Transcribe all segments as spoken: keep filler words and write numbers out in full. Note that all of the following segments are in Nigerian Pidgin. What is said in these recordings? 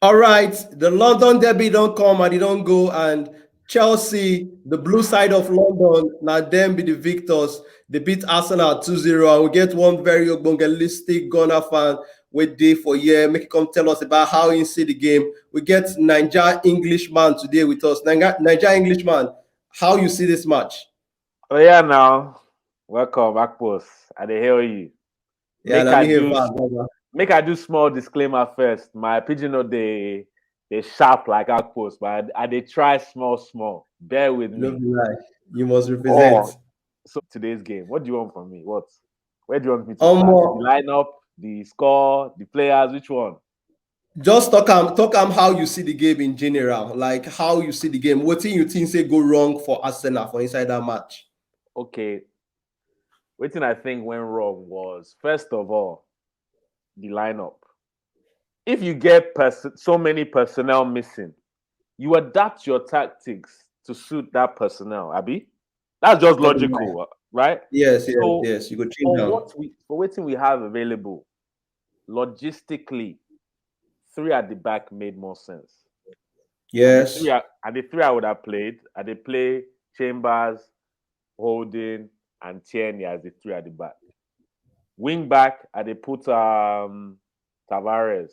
All right, the London derby don come and e don go, and Chelsea, the blue side of London, na dem be the victors. They beat Arsenal two zero, and we get one very ogbongelistic Gunner fan wey dey for here. Make e come tell us about how he see the game. We get Naija Englishman today with us. Naija, Naija Englishman, how you see this match? Oh yeah, now welcome, Akpos. I dey hail you. Yeah, Make na I me here do- fast, brother. Make I do small disclaimer first. My pidgin no dey dey sharp like Akpos, but I, I dey try small, small. Bear with No me. be lie. You must represent. So today's game, what do you want from me? What? Where do you want me to Omo. start? The lineup, the score, the players, which one? Just talk am, talk am how you see the game in general, like how you see the game. Wetin you think say go wrong for Arsenal for inside that match? Okay, wetin I think went wrong was, first of all, the lineup. If you get pers- so many personnel missing, you adapt your tactics to suit that personnel, abi? That's just Don't be logical, right? Yes, yes, So, yes. You go change For down. What we for wetin we have available, logistically, three at the back made more sense. Yes. Three are, and the three I would have played, I dey play Chambers, Holding, and Tierney as the three at the back. Wing back, I dey put um Tavares.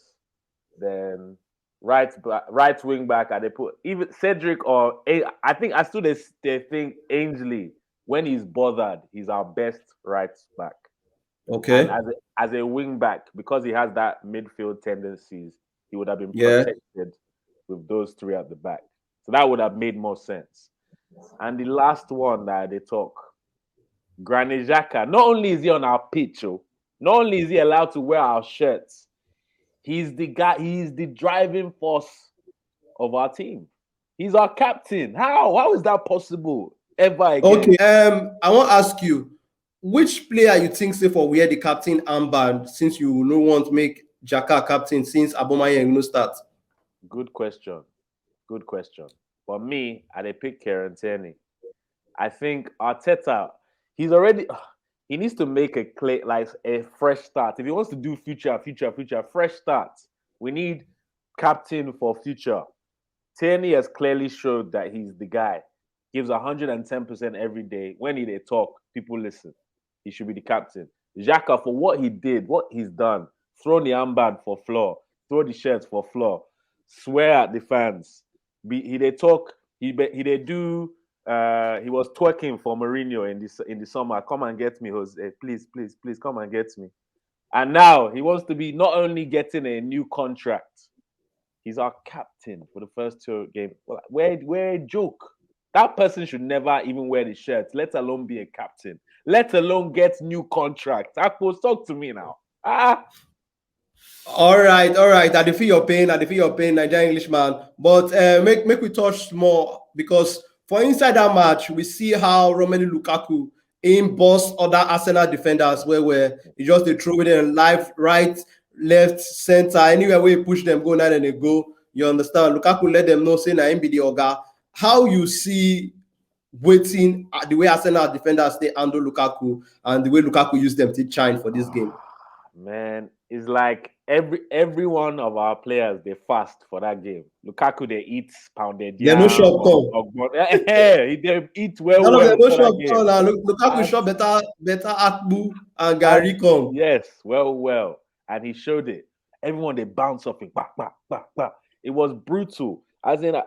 Then right back, right wing back, I dey put even Cedric or A- I think I still dey, dey think Ainsley, when he's bothered, he's our best right back. Okay. And as a, as a wing back, because he has that midfield tendencies, he would have been Yeah. protected with those three at the back. So that would have made more sense. And the last one that they talk, Granit Xhaka. Not only is he on our pitch, oh, not only is he allowed to wear our shirts, he's the guy. He's the driving force of our team. He's our captain. How? How is that possible? Ever again? Okay. Um, I want to ask you, which player you think say for wear the captain armband, since you no want make Xhaka captain since Aubameyang no start? Good question. Good question. For me, I dey pick Kieran Tierney. I think Arteta, he's already he needs to make a clear, like, a fresh start. If he wants to do future, future, future, fresh start, we need captain for future. Tierney has clearly showed that he's the guy. Gives one hundred and ten percent every day. When he dey talk, people listen. He should be the captain. Xhaka, for what he did, what he's done, throw the armband for floor, throw the shirt for floor, swear at the fans. Be, he dey talk. He be, he dey do. Uh, he was twerking for Mourinho in this in the summer. Come and get me, Jose. Please, please, please come and get me. And now he wants to be not only getting a new contract, he's our captain for the first two games. Well, we're we're a joke. That person should never even wear the shirt, let alone be a captain, let alone get new contract. Akpos, talk to me now. Ah, All right, all right. I dey feel your pain. I dey feel your pain, Nigerian Englishman. But uh, make make we touch more, because for inside that match, we see how Romelu Lukaku in boss other Arsenal defenders where where he just dey throw with them life, right, left, center, anywhere where he push them go, now then they go. You understand? Lukaku let them know say na him be the oga. How you see waiting uh, the way Arsenal defenders they handle Lukaku and the way Lukaku use them to shine for this game? Man, it's like every every one of our players they fast for that game. Lukaku they eat pounded They no yam, shop come. Ogbon- Eh, eh, they eat well. None of well them no for that shop game. come now. Look, Lukaku And- shop better, better Akpu and Gary come. Yes, well, well. And he showed it. Everyone they bounce off him. Bah, bah, bah, bah. It was brutal. As in, I,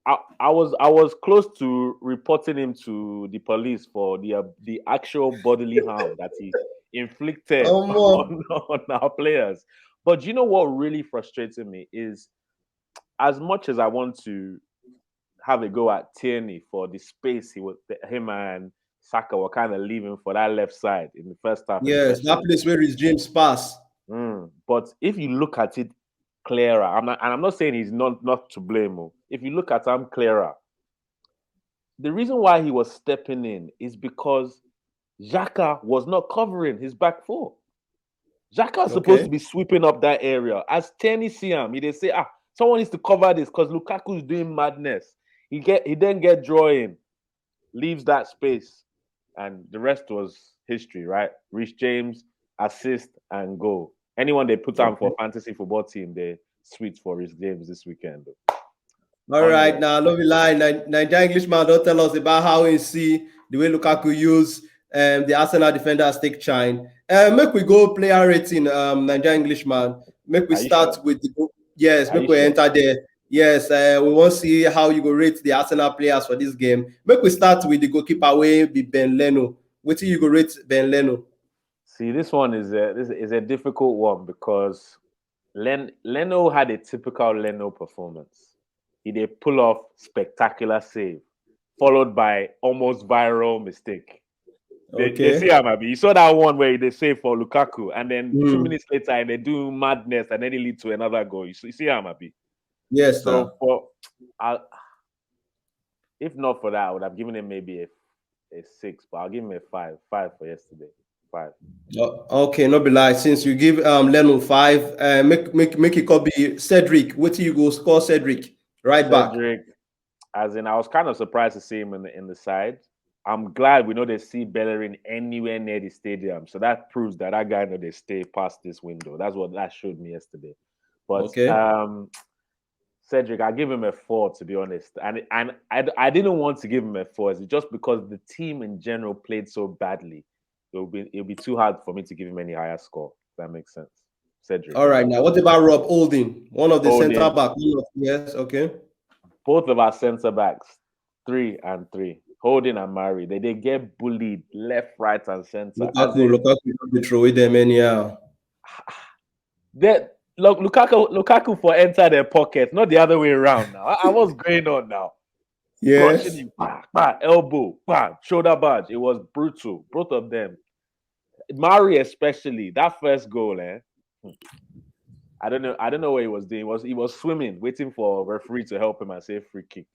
I, I was I was close to reporting him to the police for the uh, the actual bodily harm that he inflicted Omo. on, on our players. But you know what really frustrated me is, as much as I want to have a go at Tierney for the space he was, him and Saka were kind of leaving for that left side in the first half. Yes, especially. That place where is James pass. Mm. But if you look at it clearer, I'm not, and I'm not saying he's not not to blame. Oh. If you look at him clearer, the reason why he was stepping in is because Xhaka was not covering his back four. Xhaka is supposed Okay. to be sweeping up that area. As Tierney see him, he they say, ah, someone needs to cover this because Lukaku is doing madness. He get he then get drawing, leaves that space, and the rest was history, right? Reece James, assist and goal. Anyone they put on for Okay. fantasy football team, they sweet for his games this weekend. All right, now, no be lie. Ni- Nigeria Englishman don't tell us about how he see the way Lukaku use um, the Arsenal defenders take shine. Uh, make we go player rating, um, Nigeria Englishman. Make we start with the yes. Make we enter there. Yes, uh, we want to see how you go rate the Arsenal players for this game. Make we start with the goalkeeper, wey be Ben Leno. Wetin you go rate Ben Leno? See, this one is a, this is a difficult one because Len, Leno had a typical Leno performance. He dey pull off spectacular save, followed by almost viral mistake. They, okay. They see him, abi. You saw that one where they save for Lukaku, and then mm. two minutes later, and they do madness, and then it leads to another goal. You see, you see him, abi. Yes. So now. for, I, if not for that, I would have given him maybe a, a six, but I'll give him a five. Five for yesterday. Five. Uh, okay, no be lie. Since you give um Leno five, uh, make make make it copy Cedric. What do you go score, Cedric? Right back. Cedric, as in, I was kind of surprised to see him in the in the side. I'm glad we know they see Bellerin anywhere near the stadium, so that proves that that guy know they stay past this window. That's what that showed me yesterday. But okay. um, Cedric, I give him a four, to be honest, and and I, I didn't want to give him a four, it's just because the team in general played so badly. It'll be it'll be too hard for me to give him any higher score. If that makes sense. Cedric. All right, now what about Rob Holding? One of the Holding. Center back. Yes, okay. Both of our center backs, three and three. Holding and Mari, they, they get bullied left, right, and center. Lukaku, Lukaku, they throw them anyhow. That look, Lukaku, Lukaku for enter their pocket, not the other way around. Now, I, I was going on now. Yes. Him, bah, bah, elbow, bah, shoulder badge. It was brutal, both of them. Mari especially, that first goal, eh? I don't know. I don't know what he was doing. He was he was swimming, waiting for referee to help him and say free kick.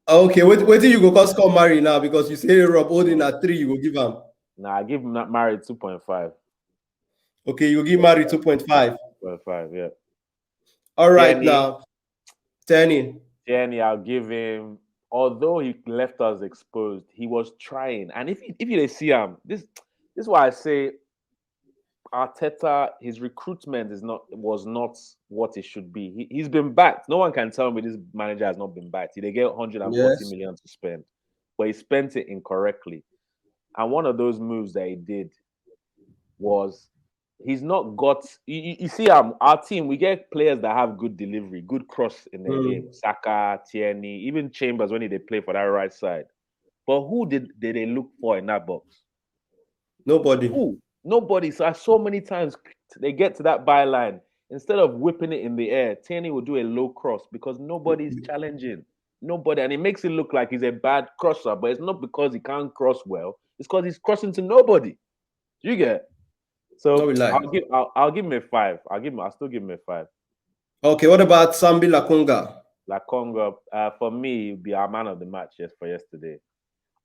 Okay, wait, wait till you go call score Mari now because you say Rob Holding at three, you go give him. Nah, I give him Mari two point five. Okay, you give Mari two point five. Two point five, yeah. All right, Tierney, now. Tierney. Tierney, I'll give him, although he left us exposed, he was trying. And if you, if you see him, this, this is why I say Arteta, his recruitment is not was not what it should be. He, he's been backed. No one can tell me this manager has not been backed. They get one hundred forty yes. million to spend, but he spent it incorrectly. And one of those moves that he did was he's not got. You, you see, um, our team, we get players that have good delivery, good cross in their mm. game. Saka, Tierney, even Chambers when they play for that right side. But who did, did they look for in that box? Nobody. Who? Nobody. So, so many times they get to that byline, instead of whipping it in the air, Tierney will do a low cross because nobody's mm-hmm. challenging. Nobody. And it makes it look like he's a bad crosser, but it's not because he can't cross well. It's because he's crossing to nobody. You get? So I'll give I'll, I'll, give him a five. I'll give him. I'll still give him a five. Okay. What about Sambi Lokonga? Lokonga, uh, for me, be our man of the match, yes, for yesterday.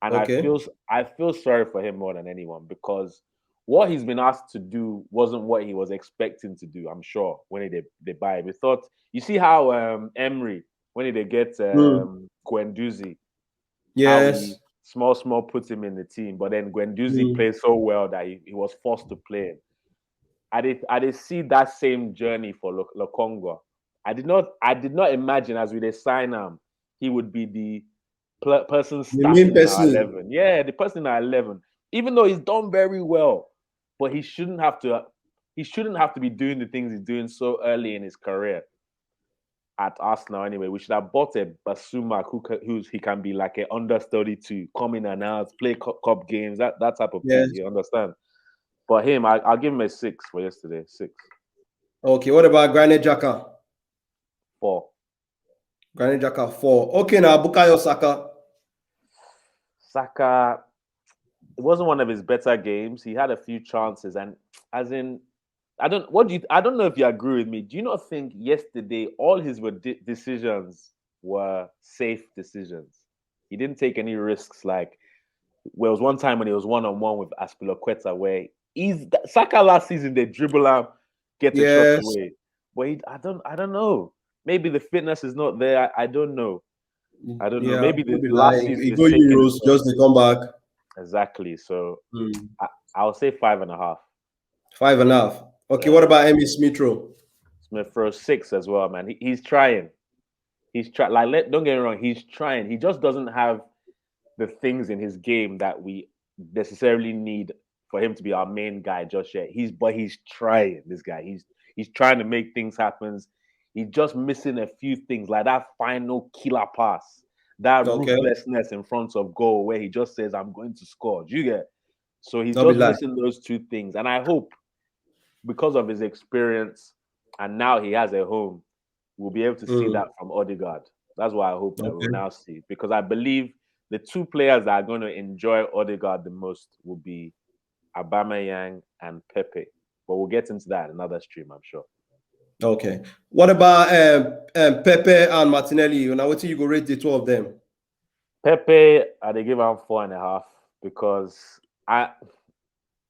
And okay. I feel I feel sorry for him more than anyone because what he's been asked to do wasn't what he was expecting to do. I'm sure when they they buy, we thought you see how um Emery when they get um, mm. Guendouzi, yes, small small put him in the team, but then Guendouzi mm. played so well that he, he was forced to play. I did I did see that same journey for Lokonga. I did not I did not imagine as we they sign him, he would be the pl- person starting the main person. Eleven. Yeah, the person at eleven. Even though he's done very well, but he shouldn't have to. He shouldn't have to be doing the things he's doing so early in his career. At Arsenal, anyway, we should have bought a Bissouma who who's he can be like an understudy to come in and out, play cup games, that that type of yes. thing. You understand? But him, I, I'll give him a six for yesterday. Six. Okay, what about Granit Xhaka? Four. Granit Xhaka four. Okay, now Bukayo Saka. Saka, it wasn't one of his better games. He had a few chances, and as in, I don't. What do you? I don't know if you agree with me. Do you not think yesterday all his decisions were safe decisions? He didn't take any risks. Like, well, there was one time when he was one on one with Azpilicueta, where he's Saka last season they dribble him, get the yes. shot away. But he, I don't, I don't know. Maybe the fitness is not there. I, I don't know. I don't yeah, know. Maybe the last season he go Euros just to come back. Exactly. So mm. I, I'll say five and a half. Five and a half. Okay. Yeah. What about Emile Smith Rowe? Smith Rowe six as well, man. He, he's trying. He's trying. Like, let, don't get me wrong. He's trying. He just doesn't have the things in his game that we necessarily need for him to be our main guy just yet. He's but he's trying. This guy. He's he's trying to make things happen. He's just missing a few things, like that final killer pass, that Okay. ruthlessness in front of goal where he just says, "I'm going to score." Do you get? So he's Don't be just lie. missing those two things, and I hope because of his experience, and now he has a home, we'll be able to see Mm. that from Odegaard. That's what I hope that Okay. we'll now see, because I believe the two players that are going to enjoy Odegaard the most will be Aubameyang and Pepe. But we'll get into that in another stream, I'm sure. Okay. What about um, um, Pepe and Martinelli? Now, what do you go rate the two of them? Pepe, I dey give am four and a half because I,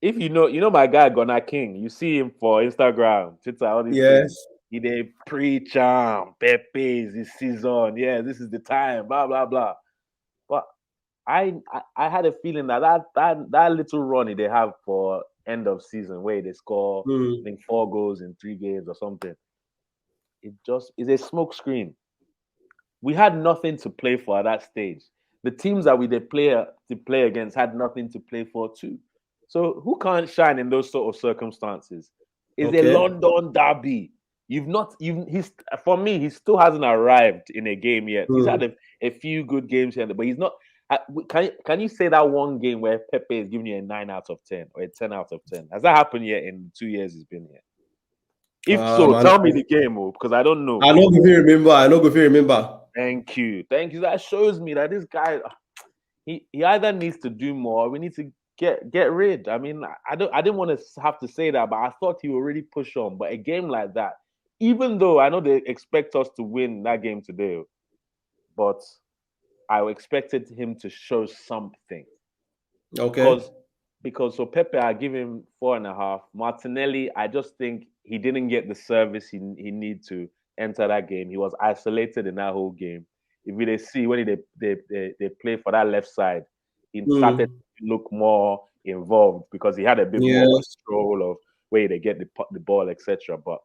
if you know, you know my guy Gunner King. You see him for Instagram, Twitter, all these Yes. things. He dey preach am. Pepe is the season. Yeah, this is the time. Blah blah blah. But I, I, I had a feeling that that that, that little run they have for end of season where they score, Mm. I think, four goals in three games or something. It just is a smoke screen. We had nothing to play for at that stage. The teams that we did play to play against had nothing to play for too. So who can't shine in those sort of circumstances? It's Okay. a London derby. You've not, you've he's for me, he still hasn't arrived in a game yet. He's Mm. had a, a few good games here, but he's not. I- w- Can can you say that one game where Pepe is giving you a nine out of ten or a ten out of ten? Has that happened yet in the two years he's been here? If Uh, so, man, tell me the game, oh, because I don't know. I no go fit remember. I no go fit remember. Thank you, thank you. That shows me that this guy, he he either needs to do more. We need to get get rid. I mean, I- I don't. I didn't want to have to say that, but I thought he already pushed on. But a game like that, even though I know they expect us to win that game today, but I expected him to show something. Okay. Because because so Pepe, I give him four and a half. Martinelli, I just think he didn't get the service he he need to enter that game. He was isolated in that whole game. If you they see when they they they, they play for that left side, he Mm. started to look more involved because he had a bit more Yes. control of where they get the pu- the ball, et cetera. But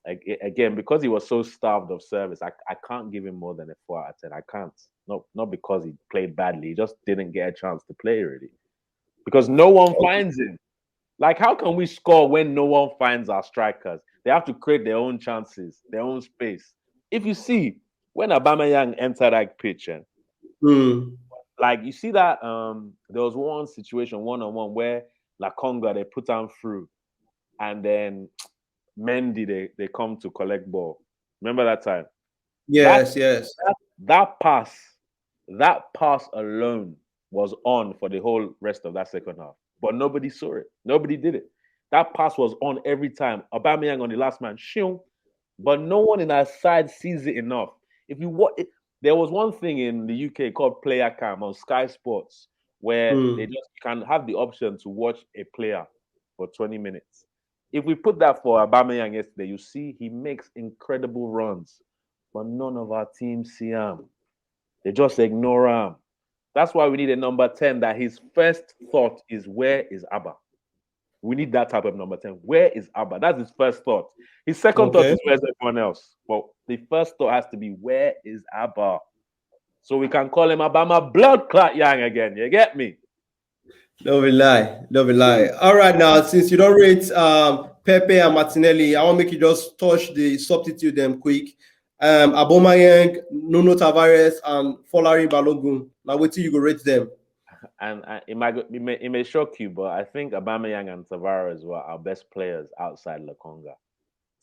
ag- again, because he was so starved of service, I, I can't give him more than a four out of ten. I can't. Not not because he played badly. He just didn't get a chance to play really. Because no one finds him. Like, how can we score when no one finds our strikers? They have to create their own chances, their own space. If you see, when Aubameyang entered that pitch, eh, Mm. like, you see that um there was one situation one on one where Lokonga, they put him through, and then Mendy, they, they come to collect ball. Remember that time? Yes, yes. That pass, that pass alone was on for the whole rest of that second half. But nobody saw it. Nobody did it. That pass was on every time. Aubameyang on the last man, shoo, but no one in our side sees it enough. If you what, there was one thing in the U K called Player Cam on Sky Sports, where Hmm. they just can have the option to watch a player for twenty minutes. If we put that for Aubameyang yesterday, you see he makes incredible runs, but none of our teams see him. They just ignore him. That's why we need a number ten that his first thought is, "Where is Abba?" We need that type of number ten. "Where is Abba?" That's his first thought. His second thought Okay. is, "Where's everyone else?" But the first thought has to be, "Where is Abba?" So we can call him Abama bloodclaat Yang again. You get me? Don't be lie. Don't be lie. All right, now, since you don't rate um, Pepe and Martinelli, I want to make you just touch the substitute them quick. Um, Aubameyang, Nuno Tavares, and Folarin Balogun. Now, wait till you go rate them. And uh, it might go- it may, it may shock you, but I think Aubameyang and Tavares were our best players outside Lokonga.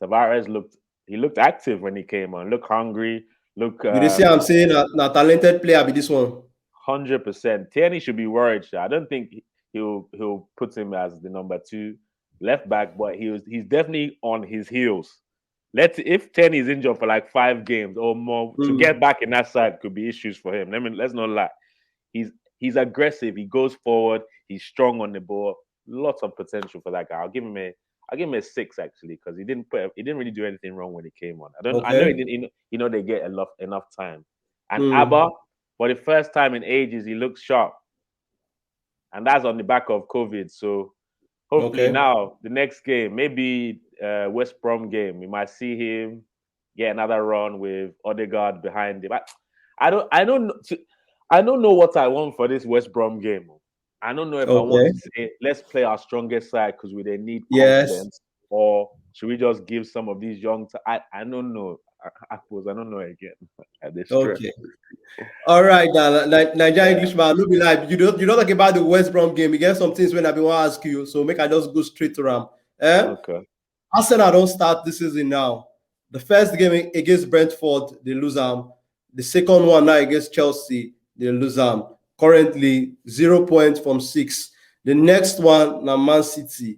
Tavares looked he looked active when he came on. Looked hungry. Look, You dey see, I'm saying that na talented player be this one. Hundred percent. Tierney should be worried, sha. I don't think he- he'll he'll put him as the number two left back, but he was he's definitely on his heels. Let's if Tierney is injured for like five games or more, to Mm. get back in that side could be issues for him. Let me let's not lie. He's he's aggressive. He goes forward. He's strong on the ball. Lots of potential for that guy. I'll give him a I'll give him a six actually because he didn't put he didn't really do anything wrong when he came on. I don't I know he Okay. didn't you know, you know they get a lot enough time. And Mm. Abba for the first time in ages he looks sharp, and that's on the back of COVID. So hopefully Okay. now the next game maybe uh, West Brom game. We might see him get another run with Odegaard behind him. I, I don't, I don't, kn- I don't know what I want for this West Brom game. I don't know if I want Okay. to say let's play our strongest side because we they need Yes. confidence, or should we just give some of these young? T- I, I don't know. I, I suppose I don't know again. I dey stress. Okay. All right, now, Ni- Nigeria Yeah. Englishman, no be lie. You don't you don't talk about the West Brom game. You get some things when I be want to ask you, so make I just go straight to am. Eh? Okay. Arsenal don't start this season now. The first game against Brentford, they lose am. The second one now against Chelsea, they lose am. Currently, zero points from six. The next one now Man City.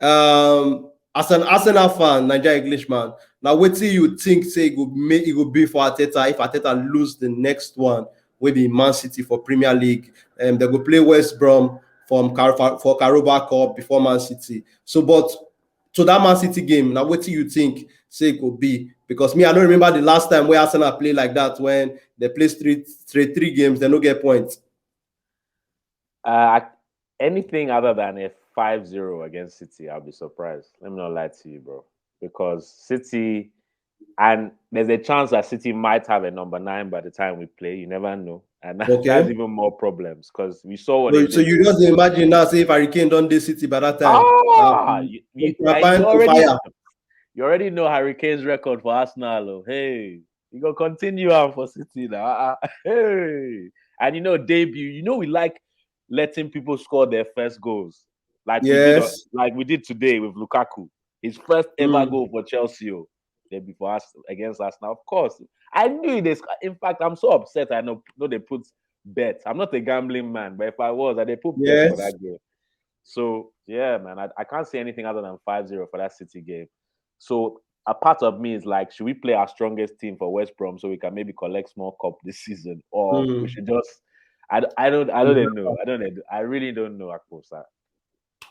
Um, as an Arsenal fan, Nigeria Englishman, now what do you think say it would make it would be for Arteta if Arteta lose the next one? Will be Man City for Premier League. Um, they go play West Brom from Car- for, for Carabao Cup before Man City. So, but to that Man City game, now what do you think say it could be? Because me, I don't remember the last time where Arsenal play like that when they play straight straight three games, they no get points. Uh, I- anything other than a five zero against City, I'll be surprised. Let me not lie to you, bro. Because City, and there's a chance that City might have a number nine by the time we play. You never know. And that- Okay. that's even more problems because we saw what So, they so did. You just imagine now, say if Harry Kane don't this City by that time. Ah, um, you, you, Cooper I- Fine you for already fire. You already know Harry Kane's record for Arsenal. Oh. Hey, you go continue on for City now. Uh-uh. Hey, and you know debut. You know we like letting people score their first goals, like we did, Yes. like we did today with Lukaku. His first ever Mm. goal for Chelsea. Oh, debut for us against Arsenal. Of course, I knew this. In fact, I'm so upset. I know, know they put bets. I'm not a gambling man, but if I was, I they put bets for Yes. that game. So yeah, man, I, I can't say anything other than five zero for that City game. So a part of me is like, should we play our strongest team for West Brom so we can maybe collect small cup this season, or we Mm. should just? I, d- I don't I don't Yeah. even know. I don't know. I really don't know, Akposa.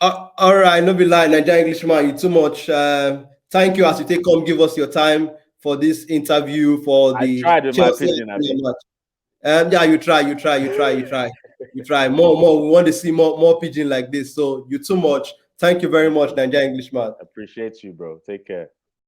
Uh, all right, no be lie, Nigeria Englishman, you too much. Um, thank you as you take come give us your time for this interview for I the tried with my Chelsea pidgin, Arsenal abi. Match. Um, yeah, you try, you try, you try, you try, you try. More, more. We want to see more, more pidgin like this. So you too much. Thank you very much, Nigeria Englishman. Appreciate you, bro. Take care.